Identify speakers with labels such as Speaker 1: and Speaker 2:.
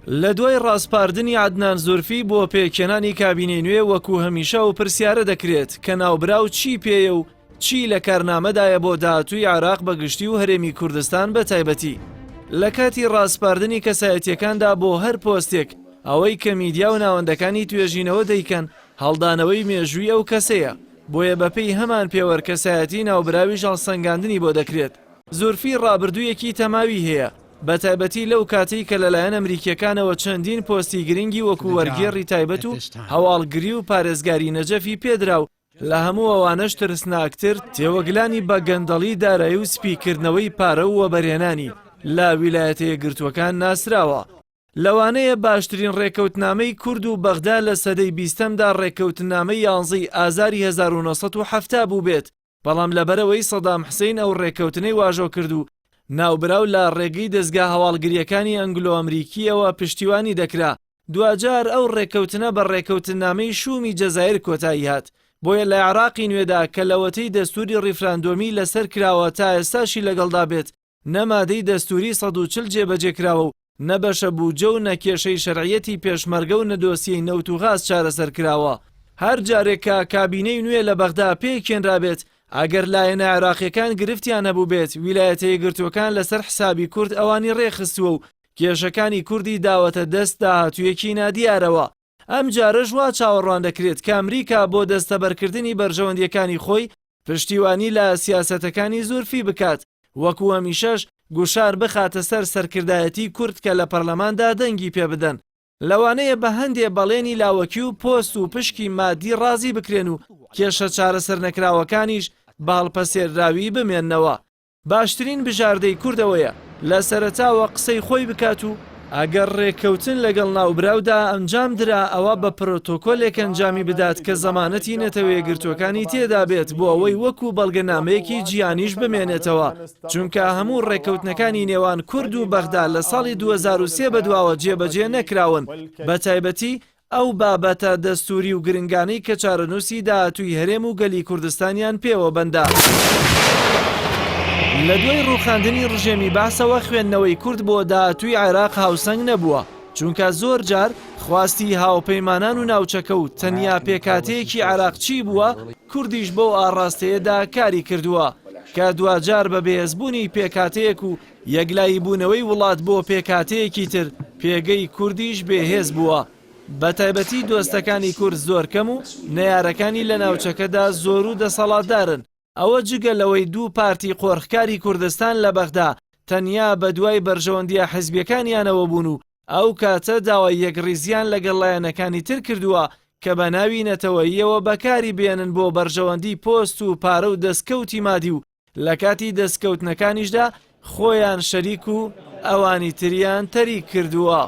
Speaker 1: لە دوای ڕاسپاردنی عەدنان زورفی بۆ پێکهێنانی کابینەی نوێ وەکو هەمیشە ئەو پرسیارە دەکرێت کە ناوبراو چی پێیە و چی لە کارنامەدایە بۆ داهاتووی عێراق بە گشتی و هەرێمی کوردستان بە تایبەتی. لە کاتی ڕاسپاردنی کەسایەتیەکاندا بۆ هەر پۆستێک ئەوەی کە میدیا و ناوەندەکانی توێژینەوە دەیکەن هەڵدانەوەی مێژووی ئەو کەسەیە، بۆیە بەپێی هەمان پێوەر کەسایەتی ناوبراویش هەڵسەنگاندنی بۆ دەکرێت. زورفی ڕابردوویەکی تەماوی هەیە، بەتایبەتی لەو کاتەی کە لەلایەن ئەمریکییەکانەوە چەندین پۆستی گرنگی وەکو وەرگێڕی تایبەت و هەواڵگری و پارێزگاری نەجەفی پێدرا و لە هەموو ئەوانەش ترسناکتر تێوەگلانی بە گەندەڵی دارایی و سپیکردنەوەی پارە و وەبەرهێنانی لە ویلایەتە یەکگرتووەکان ناسراوە. لەوانەیە باشترین ڕێککەوتنامەی کورد و بەغدا لە سەدەی بیستەمدا ڕێککەوتنامەی یانزەی ئازاری 1970 بووبێت، بەڵام لەبەرئەوەی سەدام حسین ئەو ڕێککەوتنەی واژۆ کرد و ناوبراو لە ڕێگەی دەزگا هەواڵگرییەکانی ئەنگلۆ-ئەمریکییەوە پشتیوانی دەکرا، دواجار ئەو ڕێککەوتنە بە ڕێککەوتننامەی شوومی جەزائیر کۆتایی هات. بۆیە لە عێراقی نوێدا کە لەوەتەی دەستووری ڕیفراندۆمی لەسەر کراوە تا ئێستاشی لەگەڵدا بێت نە مادەی دەستووری 140 جێبەجێ کراوە و نە بەشە بوودجە و نە کێشەی شەرعیەتی پێشمەرگە و نە دۆسیەی نەوت و غاز چارەسەر کراوە. هەر جارێک کە کابینەی نوێ لە بەغدا پێکهێنرابێت، ئەگەر لایەنە عێراقیەکان گرفتیان هەبووبێت، ویلایەتە یەکگرتووەکان لەسەر حسابی کورد ئەوانی رێکخستووە و کێشەکانی کوردی داوەتە دەست داهاتوویەکی نادیارەوە. ئەمجارەش وا چاوەڕوان دەکرێت کە ئەمریکا بۆ دەستەبەرکردنی بەرژەوەندیەکانی خۆی پشتیوانی لە سیاسەتەکانی زورفی بکات، وەکو هەمیشەش گوشار بخاتە سەر سەرکردایەتی کورد کە لە پەرلەماندا دەنگی پێبدەن. لەوانەیە بە هەندێ بەڵێنی لاوەکی و پۆست و پشکی مادی ڕازی بکرێن و کێشە چارەسەرنەکراوەکانیش بە هەڵپەسێرراوی بمێننەوە. باشترین بژاردەی کورد ئەوەیە لە سەرەتاوە قسەی خۆی بکات و ئەگەر رێککەوتن لەگەڵ ناوبراودا ئەنجام درا ئەوا بە پرۆتۆکۆلێک ئەنجامی بدات کە زەمانەتی نەتەوەیەکگرتووەکانی تێدا بێت بۆ ئەوەی وەکو بەڵگەنامەیەکی جیهانیش بمێنێتەوە چونکە هەموو رێککەوتنەکانی نێوان کورد و بەغدا لە ساڵی 2003 بەدواوە جێبەجێ نەکراون بەتایبەتی ئەو بابەتە دەستووری و گرنگانەی کە چارەنووسی داهاتووی هەرێم و گەلی کوردستانیان پێوە بەندە. لە دوای ڕووخاندنی ڕژێمی بەعسەوە خوێندنەوەی کورد بۆ داهاتووی عێراق هاوسەنگ نەبووە، چونکە زۆر جار خواستی هاوپەیمانان و ناوچەکە و تەنیا پێکهاتەیەکی عێراقچی بووە، کوردیش بەو ئاڕاستەیەدا کاری کردووە، کە دواجار بە بەهێزبوونی پێکهاتەیەک و یەکلاییبوونەوەی وڵات بۆ پێکهاتەیەکی تر پێگەی کوردیش بێهێز بووە، بەتایبەتی دۆستەکانی کورد زۆر کەم و نەیارەکانی لە ناوچەکەدا زۆر و دەسەڵاتدارن، ئەوە جگە لەوەی دوو پارتی قۆرخکاری کوردستان لە بەغدا تەنیا بەدوای بەرژەوەندییە حزبییەکانیانەوە بوون و ئەو کاتە داوای یەکڕیزییان لەگەڵ لایەنەکانی تر کردووە کە بە ناوی نەتەوەییەوە بەکاری بێنن بۆ بەرژەوەندی پۆست و پارە و دەستکەوتی مادی و لە کاتی دەستکەوتنەکانیشدا خۆیان شەریک و ئەوانی تریان تەریک کردووە.